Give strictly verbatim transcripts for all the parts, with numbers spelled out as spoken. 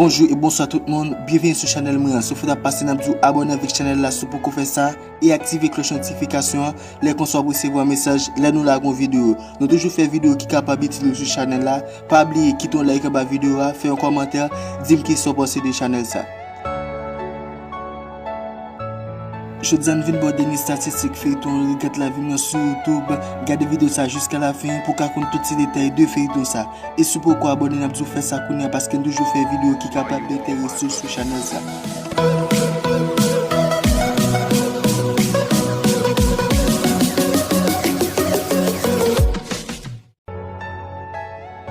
Bonjou e bonswa tout moun, byenveni sou chanèl mwen an. Si w fèk ap pase, n ap di w abòne avèk chanèl la si w poko fè sa, e aktive klòch notifikasyon an, lè konsa w ap resevwa mesaj lè nou lage yon videyo. Nou toujou fè videyo ki kapab itil ou sou chanèl la. Pa bliye kite yon like anba videyo a, fè yon kòmantè, di m kisa w panse de chanèl sa. Jodi a n vin ba w dènye estatistik feyton Regrèt Lavi m nan sou YouTube. Gade videyo sa jiska lafen pou w ka konn tout ti detay de feyton sa. E si w poko abòne, n ap di w fè sa kounye a, paske n toujou fè videyo ki kapab enterese w sou chanèl sa.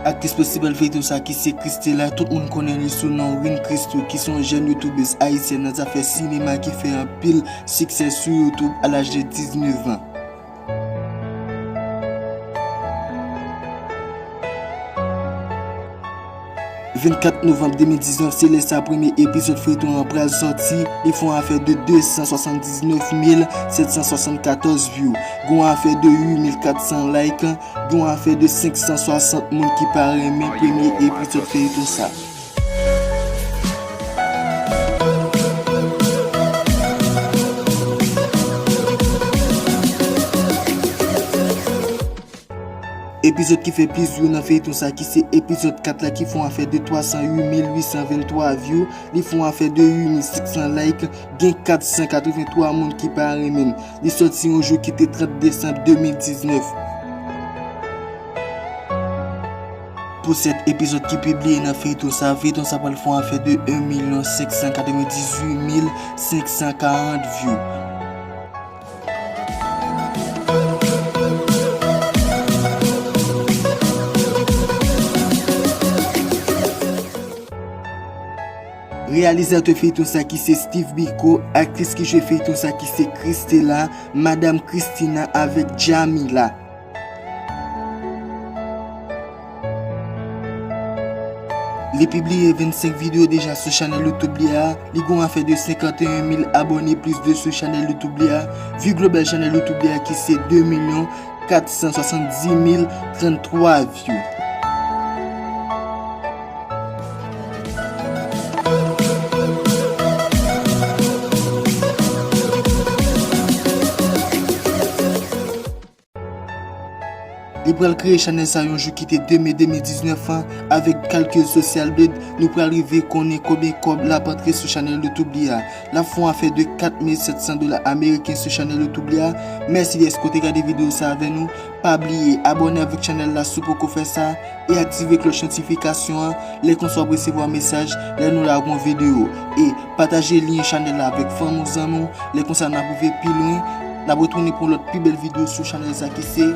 Aktris prensipal feyton sa ki se Christella, tout moun konnen li sou non Win Christou, ki se yon jèn youtubèz ayisyèn nan zafè sinema ki fè anpil siksè sou YouTube a laj de diznèf an. Vennkat novanm de mil diznèf, se lè sa premye epizòd feyton an pral sòti. Li fè yon afè de de san swasanndiznèf mil sèt san swasannkatòz view. Gen yon afè de uit mil kat san like. Gen yon afè de senk san swasant moun ki pa renmen premye epizòd feyton sa. Epizòd ki fè plis view nan feyton sa, ki se epizòd kat la, ki fè yon afè de twa san uit mil uit san venntwa view, li fè yon afè de uit mil senk san like, gen kat san katrevenntwa moun ki pa renmen l. Li sòti yon jou ki te trant desanm de mil diznèf. Pou sèt epizòd ki pibliye nan feyton sa, feyton sa pral fè yon afè de en milyon senk san katrevendizuit mil senk san karant view. Reyalizatè feyton sa ki se Steve Biko, aktris ki jwe feyton sa ki se Christella, Madam Christina avèk Jamila. Li pibliye vennsenk videyo deja sou chanèl YouTube li a. Li gen yon afè de senkanteyen mil abòne plis de sou chanèl YouTube li a. View global chanèl YouTube li a ki se de milyon kat san swasanndis mil tranntwa view. Li pral kreye chanèl sa yon jou ki te de me de mil diznèf an. Avèk kalkil Social Blade, nou pral rive konnen konbyen kòb l ap antre sou chanèl YouTube li a. L ap fè yon afè de kat mil sèt san dola ameriken sou chanèl YouTube li a. Mèsi dèske w te gade videyo sa avè nou. Pa bliye abòne avèk chanèl la si w poko fè sa, e aktive klòch notifikasyon an, lè konsa w ap resevwa mesaj lè nou lage yon videyo. E pataje lyen chanèl la avèk fanmi w, zanmi w, lè konsa n ap rive pi lwen. N ap retounen pou yon lòt pi bèl videyo sou chanèl sa ki se